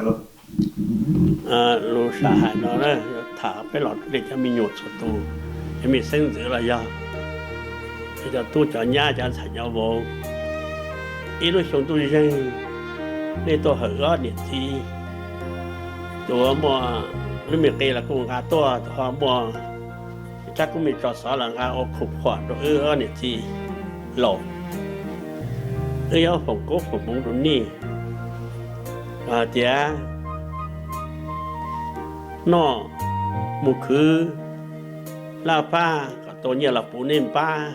Lus sam hais no tham peb los rau nej cov me nyuam txhua tus, cov me xeeb ntxwv los yog cov tub cov nyab cov ntxhais cov vauv. Ib lub xyoo ntuj zeeg, nej tuaj hawm ob niam txiv, tus muaj lub me qe los kuj nqa tuaj, tus ho muaj rab koob me tso xov los nqa ua khoom khuam rau wb ob niam txiv laus. Wb yuav foom koob foom hmoov rau nej, hais tias noj mus khwv laj fab kom tau nyiaj los puv nej npab,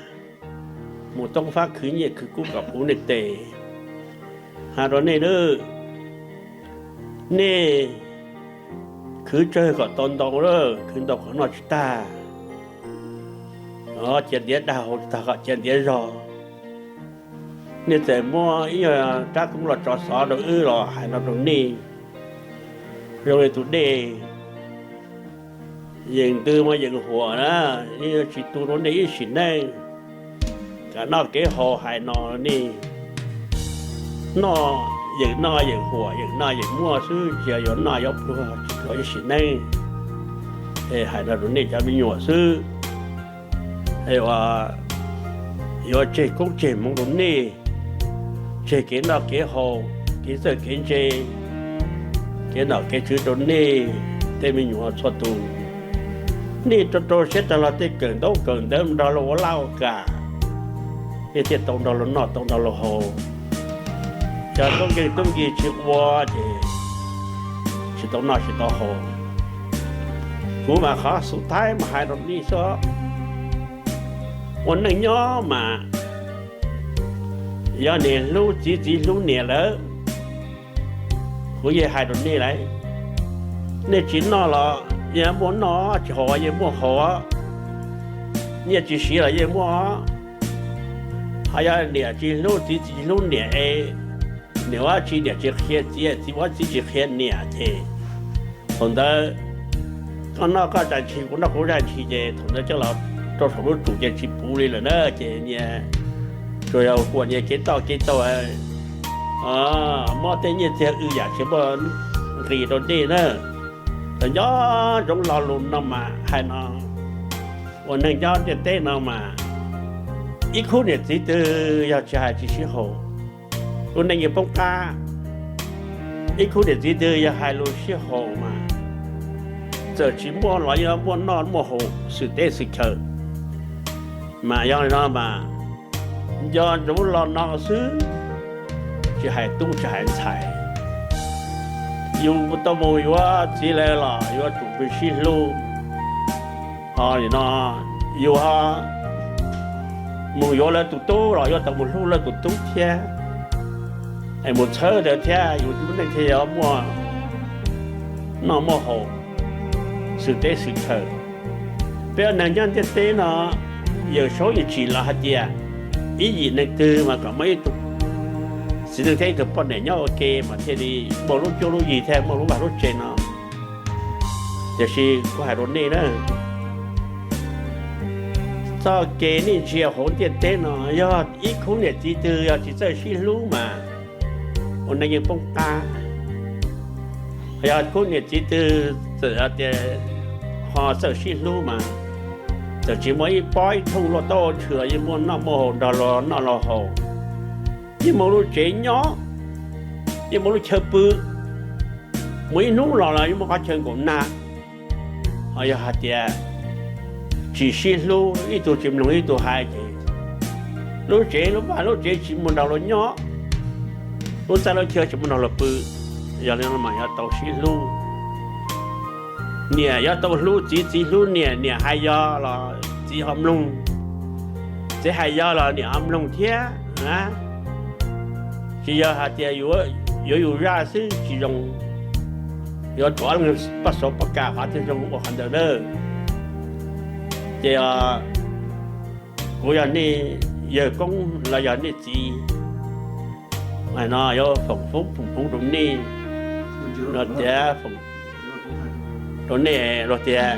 mus toob fab khwv nyiaj khwv kub kom puv nej tes. Hais rau nej lawm, nej khwv tsawg kom tau ntau lawm, khwv ntau kom noj tsis tag. Cia ntiav dag haus tsis tag kom cia ntiav zog. Nej txawm muab ib nyuag rab koob los tso xov rau wb los hais no rau nej, zoo li tus dej yeem ntws mas yeem huam na, yeej tsis tu rau nej ib sim neej. Kev noj kev haus hais no nej, noj yeem noj yeem huam, yeem noj yeem muaj xwb, tsis yog yuav noj yuav pluag tsis pluag ib sim neej. Es hais no rau nej cov me nyuam xwb, es uas yuav tseg koob tseg hmoov rau nej, tseg kev noj kev haus, kev txawj kev ntse, kev nom kev tswv rau nej tej me nyuam txhua tus. Nej rau rau siab rau los tej kawm ntaub kawm ntawv nrog luag ua laj ua kam, nej thiaj tau nrog luag noj tau nrog luag haus. Cov tub nkeeg tub nkeeg tsis ua ces tsis tau noj tsis tau haus. Kuv mas qhov xub thawj mas hais rau nej xwb, ua neej nyob mas yog niam hlub txiv txiv hlub niam lawm. Kuv yeej hais rau nej lawm, nej tsis noj los yeej muaj noj, tsis haus yeej muaj haus, nyiaj tsis siv los yeej muaj. Ho yog niam tsis hlub txiv tsis hlub niam es niam ua tsi niam tsis qhia txiv, txiv ua txiv tsis qhia niam ces thaum ntawd koj noj koj zaj ntshis, kuv noj kuv zaj ntshis ces thaum ntawd coj los rau saum lub tsum ces tsis puv li lawm na. Ces nyias tsuas yog huam nyias kev toj kev taug, muab tej nyiaj txiag w yam tsis muaj nqis rau nej na. Txawm nco ntsoov lo lus no mas hais no, ua neeg nyob ntiaj teb no mas ib khub niam txiv twg yog tsis hais tsis sib haum, lub neej yeej poob qab. Ib khub niam txiv twg yog hais lus sib haum mas txawm tsis muaj los yeej muaj noj muaj haus xwm teb xwm chaw. Mas yog li no mas nco ntsoov lo no xwb, tsis hais tub tsis hais ntxhais, yus tau mus yuav txiv lawm los yuav tsum pw sib hlub. Ho no yus ho mus yuav lawv tus tub los yuav tau mus hlub lawv tus tub thiab, es mus txhawb ntawd thiab yus lub neej thiaj yuav muaj noj muaj haus xwm teb xwm chaw. Peb ua neeg nyob ntiaj teb no, Yawm Saub yeej tsim los hais tias ib yim neeg twg mas kom muaj ib tug txiv neej thiab ib tug poj niam nyob ua ke mas thiaj li muaj lub cuab lub yig thiab muaj lub vaj lub tsev no. Tiam sis kuv hais rau nej na, txoj kev nej ntsia hauv ntiaj teb no yog ib khub niam txiv twg yog tsis txawj sib hlub mas ua neej yeej poob qab. Yog khub niam txiv twg txawm tias ho txawj sib hlub mas txawm tsis muaj ib pob ib thooj luaj taub ua ntshwv los yeej muaj noj muaj haus nrog luag noj luag haus, yeej muaj lub tsev nyob, yeej muaj lub chaw pw, mus ib hnub los los yeej muaj qhov chaw nkaum nag. Ho yog hais tias tsis sib hlub, ib tug tsis mloog ib tug hais ces lub tsev lub vaj lub tsev tsis muaj nrog luag nyob, lub txaj lub chaw tsis muaj nrog luag pw. Yog li no mas yuav tau sib hlub. Niam yuav tau hlub txiv, txiv hlub niam, niam hais yog los txiv ho mloog, txiv hais yog los niam ho mloog thiab. Tsis yog hais tias yuav yus zaj xwb tsis zoo, yuav tsum ob leeg poj xauv poj kam qhov thiaj zoo ua qhov ntawd na. Ces kuv yog nej yawg koob los yog nej txiv, no yuav foom koob foom hmoov rau nej, no tias rau nej los tias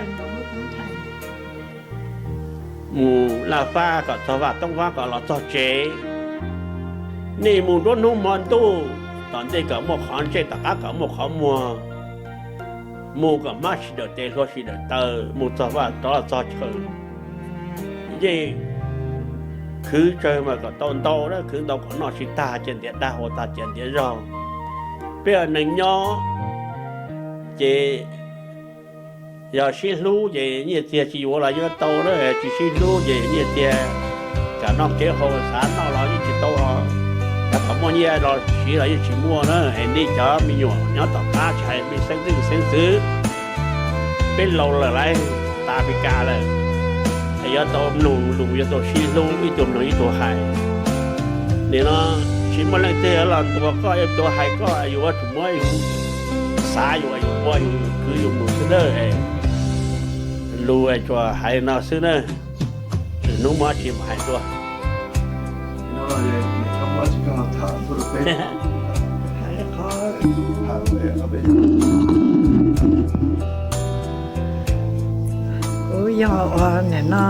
mus laj fab kom txog vaj toob fab kom los txog tsev. Nej mus nruab hnub hmo ntuj, Tom ntej kom muaj qhov ntsej, tom qab kom muaj qhov muag, mus kom hmab sib daws tes hlua sib daws taw, mus txog vaj rov txog chaw. Yeej khwv tsawg mas kom tau ntau, khwv ntau kom noj tsis tag, cia ntiav dag ua tag cia ntiav zog. Peb ua neeg nyob ces yog sib hlub ces nyiaj txiag tsis yuav los yuav tau, tsis sib hlub ces nyiaj txiag kam noj kev haus xav noj los yeej tsis tau os. Yog kom muaj nyiaj los siv los yeej tsis muaj na. Es nej cov me nyuam nyob tom qab tsis hais me xeeb ntxwv xeeb ntxwv, peb laus lawm lauj, tas Mes Kas lawm, yuav tau mloog lus, yuav tau sib hlub, ib tug mloog ib tug hais. Nim no tsis muaj leej twg los ntuas koj, yuav tuav hais koj, yus yuav tsum muab yus xav, yus yuav muab yus kwv yus mus xwb na. Lus tsuas hais no xwb na, hnub muaj tsis mus hais dua. Kuv yog uas nim no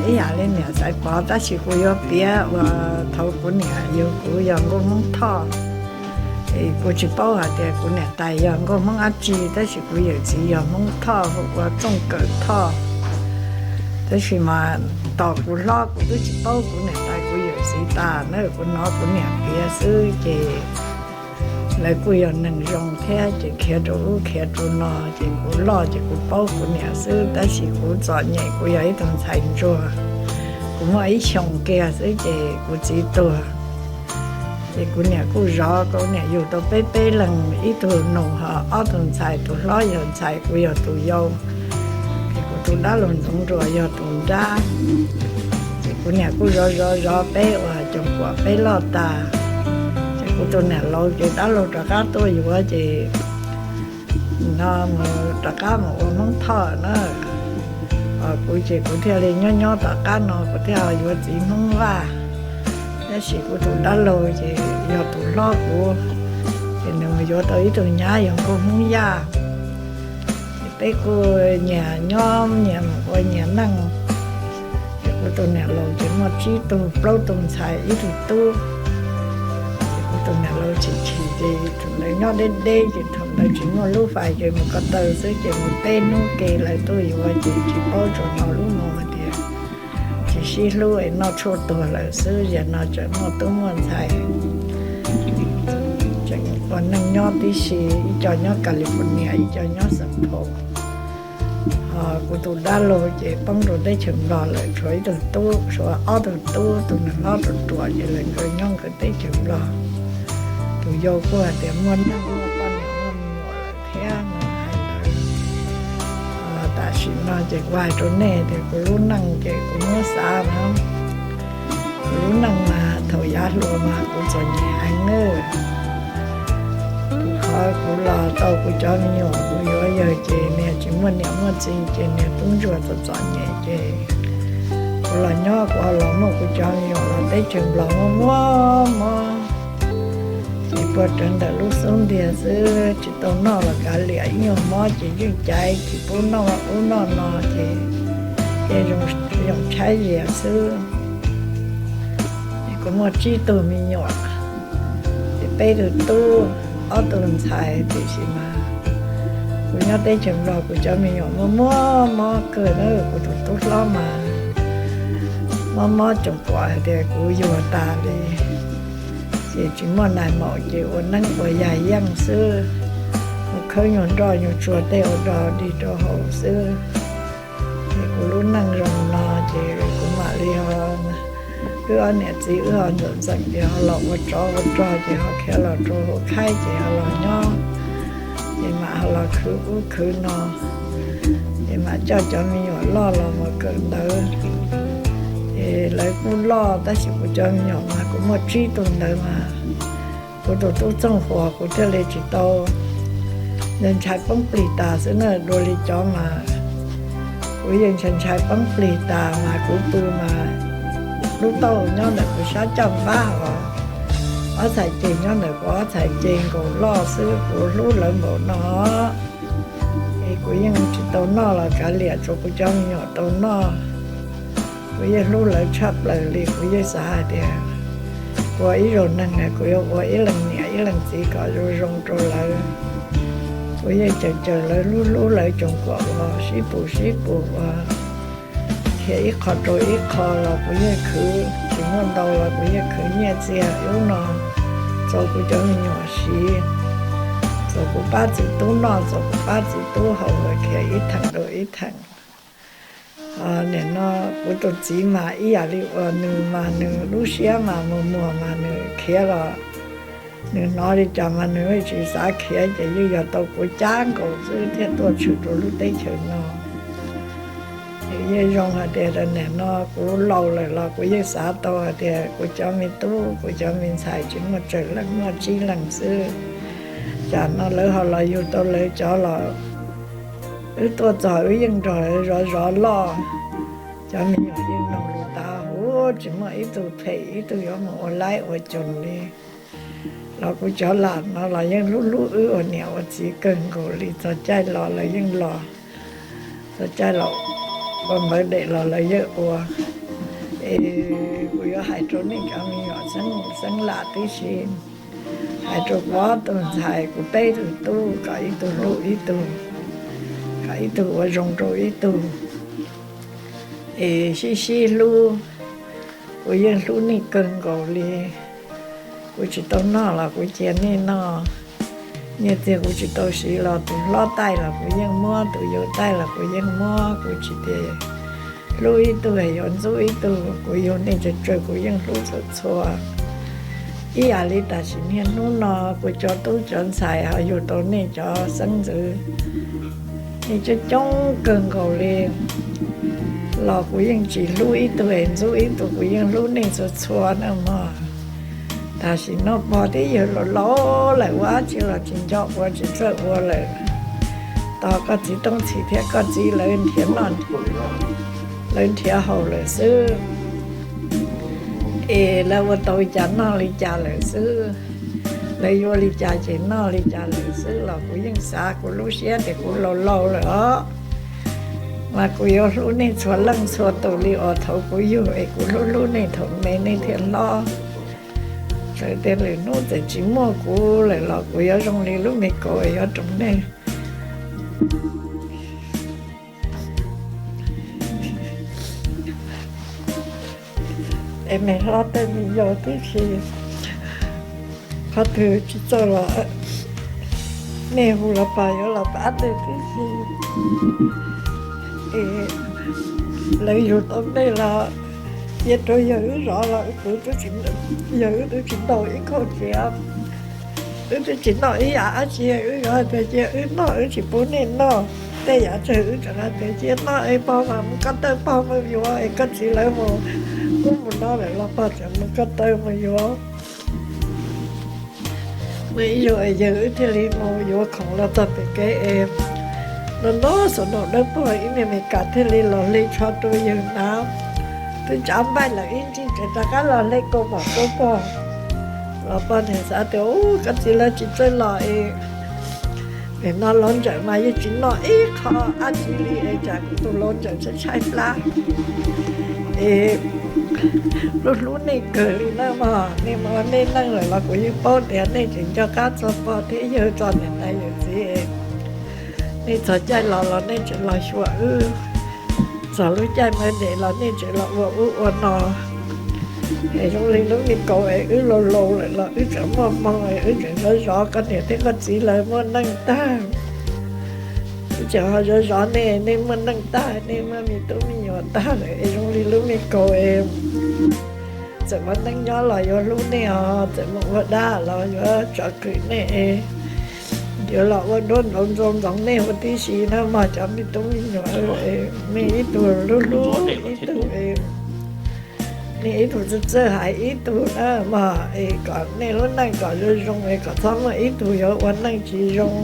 ib yam li niam Xaiv Pov, tab sis kuv yuav piav uas thaum kuv niam yug kuv yog nkauj Hmoob Thoj. Kuv tsis paub hais tias kuv niam tais yog nkauj Hmoob dab tsi, tab sis kuv yawm txiv yog Hmoob Thoj, hu ua Txooj Kawm Thoj. Tab sis mas tos kuv hlob kuv twb tsis paub kuv niam tais kuv yawm txiv tas na, kuv hnov kuv niam piav xwb ces lawv kuj yog neeg zoo thiab ces khiav rau ub khiav rau no, ces kuv loj ces kuv paub kuv niam xwb, tab sis kuv txom nyem, kuv yog ib tug ntxhais ntsuag, kuv muaj ib xyoos kiag xwb ces kuv txiv tuag. Ces kuv niam kuj zov, kuv niam yug tau peb peb leeg, ib tug nus ho ob tug ntxhais, tus hlob yog ntxhais, kuv yog tus yau. Ces kuv tus dab laug Ntxoov Nruas yog tus nrab. Ces kuv niam kuj zov zov zov peb uas coom kuam peb loj tas. Ces kuv tus niam laus ces dab laug rov qab tuaj yuav ces no mus rov qab mus ua Hmoob Thoj na. Kuv ces kuv thiaj li nyob nyob tom qab no kuv thiaj yuav txiv Hmoob Vaj. Tab sis kuv tus dab laug ces yog tus hlob kuv, ces nws mus yuav tau ib tug nyab yog nkauj Hmoob Yaj. Ces peb kuj nyias nyob nyias mus ua nyias neej. Ces kuv tus niam laus ces muaj tsib tug plaub tug ntxhais ib tug tub. Ces kuv tus niam laus chim chim ces thaum ntawd nyob deb deb ces thaum ntawd tsis muaj lub fais ces mus ko taw xwb ces mus peb hnub ke lawv tuaj yuav ces tsis paub tsuas hnov lub no hais tias tsis sib hlub es noj tshuaj tuag lawm xwb, yam no tseem muaj tub muaj ntxhais, tseem ua neej nyob tib si, ib co nyob California, ib co nyob Xeem Phaum. Ho kuv tus dab laug ces poob rau teb chaws Nplog lawm, tshuav ib tug tub, tshuav ob tug tub, tus nws hlob ruam ruam ces lawv nkawd nyob nkawd teb chaws Nplog. Tus yau kuj hais tias muaj neej muaj poj niam muaj me nyuam lawm thiab no hais ntawd. Tam sim no ces kuv hais rau nej tias kuv lub neej ces kuv muab xav no, kuv lub neej mas thaum yav hluas mas kuv txom nyem heev nawb. Qhov kuv los tau kuv cov me nyuam kuv yuav yawg ces nws tsis muaj niam muaj txiv ces nws tub ntsuag txom txom nyem ces kuv los nyob kuv ho los muaj kuv cov me nyuam los teb chaws Nplog muaj muaj mob. Ces puag rawv ntawm lub xub ntiag xwb tsis tau noj los kav liam, ib nyuag mob ces yeej caiv tsis pub noj ub noj no ces yeej zoo tshaib zias xwb. Ces kuv muaj tsib tug me nyuam, ces peb tug tub, ob tug ntxhais, tiam sis mas kuv nyob teb chaws Nplog kuv cov me nyuam muaj muaj mob kawg na, kuv tus tub hlob mas mob mob coom pom hais tias kuv yuag tas li. Ces tsis muaj nais maum ces ua neeb ua yaig yeej xwb, mus khawb nyuag nroj nyuag tsuag tej ua dog dig rau hauv xwb. Ces kuv lub neej zoo no ces kuv mam li ho wb ob niam txiv wb ho ntxawm ntxeem ces ho los ua tsov ua rog ces ho khiav los rau hauv khaib ces ho los nyob, ces mam ho los khwv ub khwv no, ces mam coj cov me nyuam loj los mus kawm ntawv. Ces lawv kuj loj tab sis kuv cov me nyuam mas kuv muaj tsib tug ntawd mas kuv tus tub Txooj Huas kuv thiaj li tsis tau, ntshai poob plig tas xwb na, dua li cov mas kuv yeej ntshai ntshai poob plig tas mas kuv pw mas lub taub hau nyob ntawm kuv sab caj npab os, ob txhais ceg nyob ntawm kuv ob txhais ceg nkaus loj xwb, kuv hlub lawv npaum no. Es kuv yeej tsis tau noj los kav liam, tsuas kuv cov me nyuam tau noj. Kuv yeej hlub lawv tshaj plaws li, kuv yeej xav hais tias ua ib zaug neeg na kuv yuav ua ib leeg niam leej txiv kom zoo zoo rau lawv. Kuv yeej caw caw lawv, hlub hlub lawv, tsoom kuam uas sib pus sib pus uas khiav ib qho rau ib qho los kuv yeej khwv, tsis muaj ntau los kuv yeej khwv nyiaj txiag ub no txaus kuv cov me nyuam siv, txaus kuv pab txiv tub noj, txaus kuv pab txiv tub haus, khiav ib theem rau ib theem. Nim no kuv tus txiv mas ib yam li uas nws mas nws lub siab mas muag muag mas nws khiav los, nws hnov li cas mas nws tsis xav khiav, ces yeej yog tau kuv cab nkaus xwb thiaj tuaj tshwm rau lub teb chaws no. Yeej zoo hais tias nim no kuv laus lawm los kuv yeej xav tau hais tias kuv cov me tub kuv cov me ntxhais tsis muaj tsawg leej, muaj tsib leeg xwb. Cas no lawv ho los yug tau lawv cov los, wb tuaj txog wb yeej nrog lawv zov zov loj. Cov me nyuam yeej mloog lus tas huv, tsis muaj ib tug phem ib tug yuav mus ua laib ua coos li. Los kuv cov lam no los yeej hlub hlub wb ua niam ua txiv kawg nkaus li, txog caij los lawv yeej los, txog caij los ua npawv dej los lawv yeej ua. Es kuv yuav hais rau nej cov me nyuam xeeb lam tib si, hais rau kuv ob tug ntxhais, kuv peb tug tub, kom ib tug hlub ib tug, kom ib tug ua zoo rau ib tug, es sib sib hlub. Kuv yeej hlub nej kawg nkaus li. Kuv tsis tau noj los kuv cia nej noj, nyiaj txiag kuv tsis tau siv los tus hlob taij los kuv yeej muab, tus yau taij los kuv yeej muab. Kuv tsis tias hlub ib tug yuav ntxub ib tug, kuv yug nej tsawg tsawg kuv yeej hlub txhua txhua. Ib yam li tam sim niaj hnub no kuv cov tub cov ntxhais ho yug tau nej cov xeeb ntxwv, nej coob coob kawg nkaus li, los kuv yeej tsis hlub ib tug es ntxub ib tug, kuv yeej hlub nej txhua txhua na mog. Tam sim no pog thiab yawg laus laus lawm, ua dab tsi los tsis nco ua tsis txawj ua lawm. Tos koj txiv Tooj Txhim thiab koj txiv lawv nrhiav noj, lawv nrhiav haus lawm xwb, es lawv ua tau li cas noj li cas lawm xwb, lawv yuav li cas ces noj li cas lawm xwb. Los kuv yeej xav kuv lub siab tias kuv laus laus lawm os, mas kuv yuav hlub nej txhua leej txhua tus li uas thaum kuv yug es kuv hlub hlub nej thaum me nej thiaj hlob. Txawm tias lwm hnub txawm tsis muaj kuv lawm los kuv yuav zoo li lub me kauv es yuav roos nej. Es me hlob tej me yau tib si, qhov twg tsis txawj los nej hu los pog yuav los pab tej tib si. Es lawv yug tau nej los cia rau yawg wb zov los wb twb, yawg wb twb tsis ntaus ib kauj txiav. Wb twb tsis noj ib yam dab tsi, wb yuav hais tias cia wb noj wb tsis pub nej noj. Tej yam tsawg wb tseem hais tias cia noj es pog mas mus ko taw pog mus yuav es koj txiv lawv mus, wb mus noj lawm los pog tseem mus ko taw mus yuav. Muaj ib zaug es yawg wb thiaj li mus yuav khoom los txog pem kev es no no xav noj dawb paug ib niag me kas thiaj li los hle tsho rau yawg hnav. Twb tsav npaij lawm ib ntsis tseem rov qab los hle kaus mom rau pog. Los pog niag xav tias ub koj txiv lawv tsis txawj los es, nim no los ntsawm mas yeej tsis noj ib qho dab tsi li es tsam kuv tus los ntsawm tshaib tshaib plab. Es hlub hlub nej kawg li na mog, nej mus ua nej neej lawm los kuv yeej paub tias nej tseem nco qab txog pog thiab yawg txog niam tais yawm txiv. Nej txog caij los los nej tseem los xyuas wb, txog lub caij me ntsis los nej tseem los ua ub ua no. Es zoo li lub me kauv es wb laus laus lawm los wb tseem muaj hmoo es wb tseem zov zov koj niam thiab koj txiv lawv muaj neej tag. Wb tseem ho zov zov nej, nej muaj neej tag, nej muaj me tub me nyuam tag lawm es zoo li lub me kauv es txawm ua neej nyob los yuav hlub nej os, txawm mus ua dab los yuav tsom kwm nej es yuav los ua duab ntxoov ntxoo ntxoov nej huv tib si na mog cov me tub me nyuam. Nej ib tug hlub hlub ib tug, nej ib tug txawj txawj hais ib tug na mog es kom nej lub neej kom zoo zoo es kom txhob muaj ib tug yuav ua neej tsis zoo.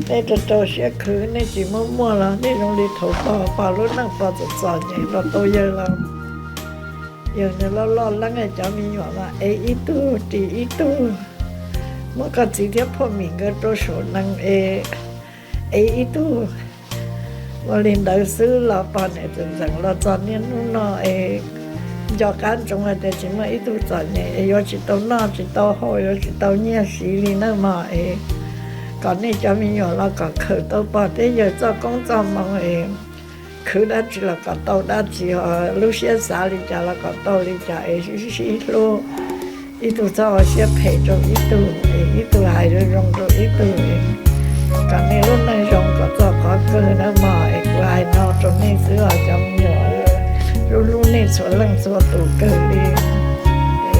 Nej rau rau siab khwv, nej tsis muaj muaj los nej zoo li thaum pog, pog lub neej pog txom txom nyem los tau yawg los yawg nws loj loj leeb cov me nyuam mas ev ib tug ris ib tug, muab koj txiv thiab phauj Mim nkawd rau saum nees es ev ib tug. Ua li ntawd xwb los pog niam txawm ntxeem los txog niaj hnub no es nco qab ntsoov hais tias tsis muaj ib tug txom nyem es yuav tsis tau noj tsis tau haus, yuav tsis tau nyiaj siv li nawb mog. Es kom nej cov me nyuam los kom khwv tau pog thiab yawg txoj koob txoj moo es khwv dab tsi los kom tau dab tsi, lub siab xav li cas los kom tau li cas es sib hlub, ib tug txhob ua siab phem rau ib tug, es ib tug hais zoo zoo rau ib tug. Kom nej lub neej zoo kom txog qhov kawg nawb mog. Es kuv hais no rau nej xwb os cov me nyuam, hlub hlub nej txhua leej txhua tus kawg li.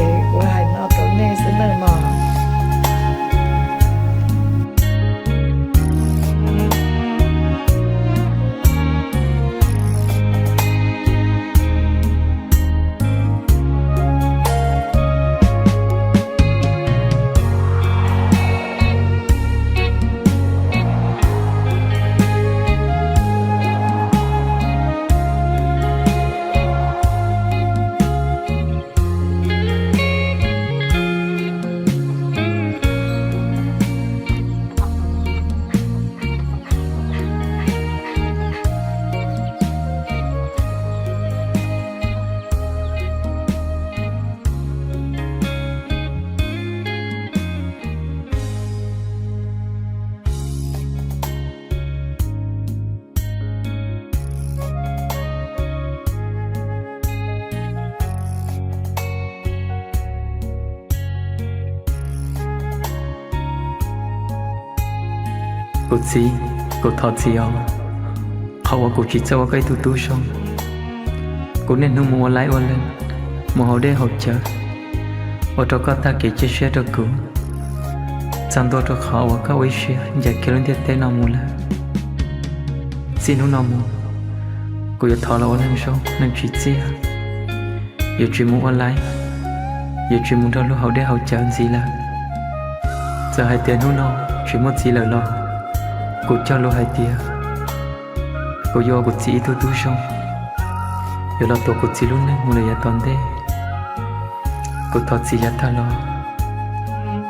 Es kuv hais no rau nej xwb nawb mog. Kuv txiv, kuv thov txim os, qhov uas kuv tsis txawj ua koj ib tug tub zoo. Kuv niaj hnub mus ua laib ua leej, mus haus dej haus cawv, ua rau koj tag kev cia siab rau kuv, txog ntua rau qhov uas koj ua ib siab ncaim kiag lub ntiaj teb no mus lawm. Txij hnub no mus, kuv yuav thov los ua neeg zoo neeg tsim txiaj, yuav tsis mus ua laib, yuav tsis mus nrog luag haus dej haus cawv ntxiv lawm. Txawm hais tias hnub no tsis muaj txiv lawm los kuv cog lus hais tias kuv yuav ua kuv txiv ib tug tub zoo, yuav los tuav kuv txiv lub neej mus lawm yav tom ntej. Kuv thov txim yav tag los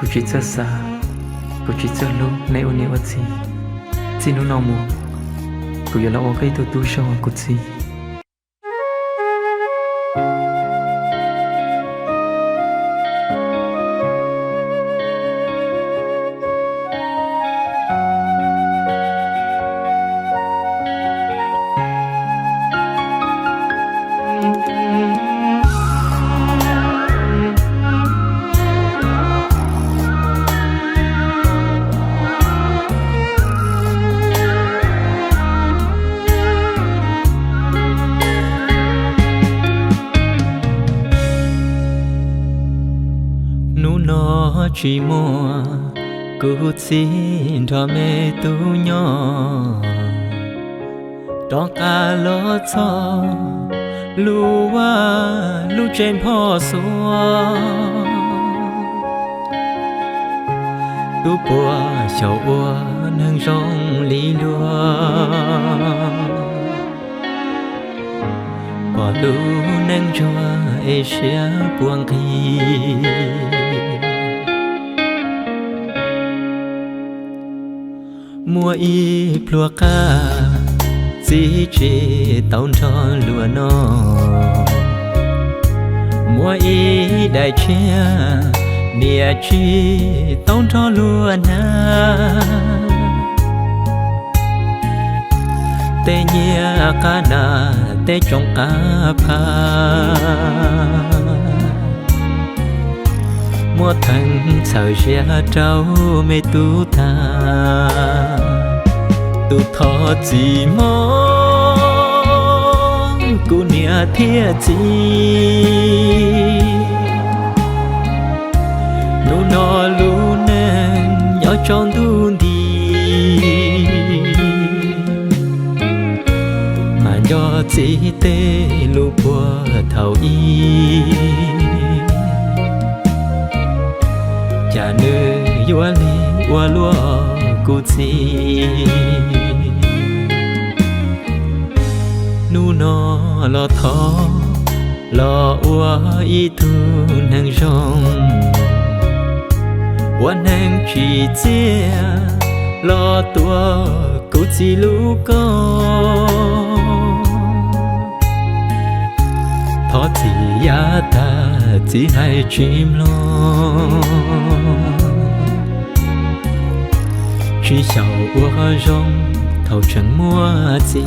kuv tsis txawj xav, kuv tsis txawj hlub nej ua niam ua txiv. Txij hnub no mus, kuv yuav los ua koj ib tug tub zoo os kuv txiv. Hnub no tsis muaj kuv txiv nrog me tub nyob, rov qab los txog lub vaj lub tsev npog xuav. Tub puas xyaum ua neeg zoo li luag, pom lub neej ntsuag es siab puas nqhis. Muaj ib pluag qab txiv tsis tau nrog luag noj, muaj ib daim tshiab niam tsis tau nrog luag hnav. Tej nyiaj qab nas tej tsoos qab phab, muab theej txhawm siab rau me tub tag. Tus thov txim mob kuv niam thiab txiv, hnub no lub neej nyob tsaus ntuj nti, mas nco txiv tej lus puag thaum ub, cas nws yuav lig ua luaj kuv txiv. Hnub no los thov los ua ib tug neeg zoo, ua neeg tsim txiaj los tuav kuv txiv lub koob. Thov txim yav tag txiv hais tsis mloog, tsis xyaum ua zoo thaum tseem muaj txiv.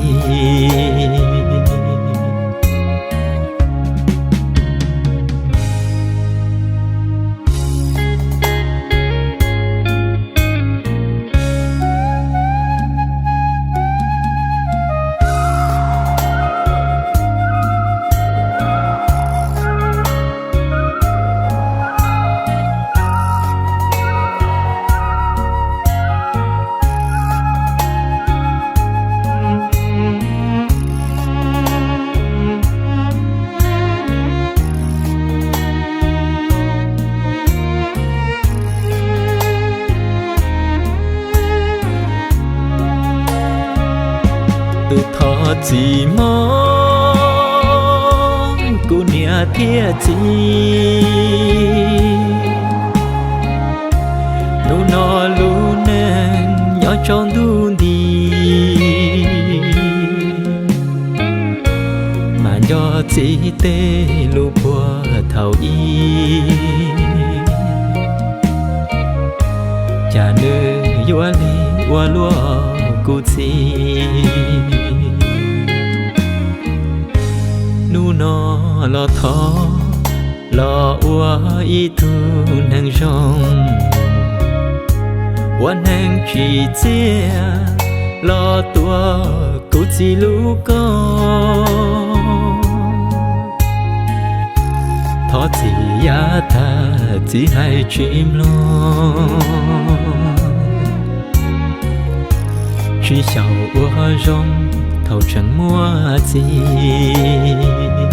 Tus thov txim mob kuv niam thiab txiv, hnub no lub neej nyob tsaus ntuj nti, mas nco txiv tej lus puag thaum ub, cas nws yuav li ua luaj kuv txiv. Hnub no los thov los ua ib tug neeg zoo, ua neeg tsim txiaj los tuav kuv txiv lub koob. Thov txim yav tag txiv hais tsis mloog, tsis xyaum ua zoo thaum tseem muaj txiv.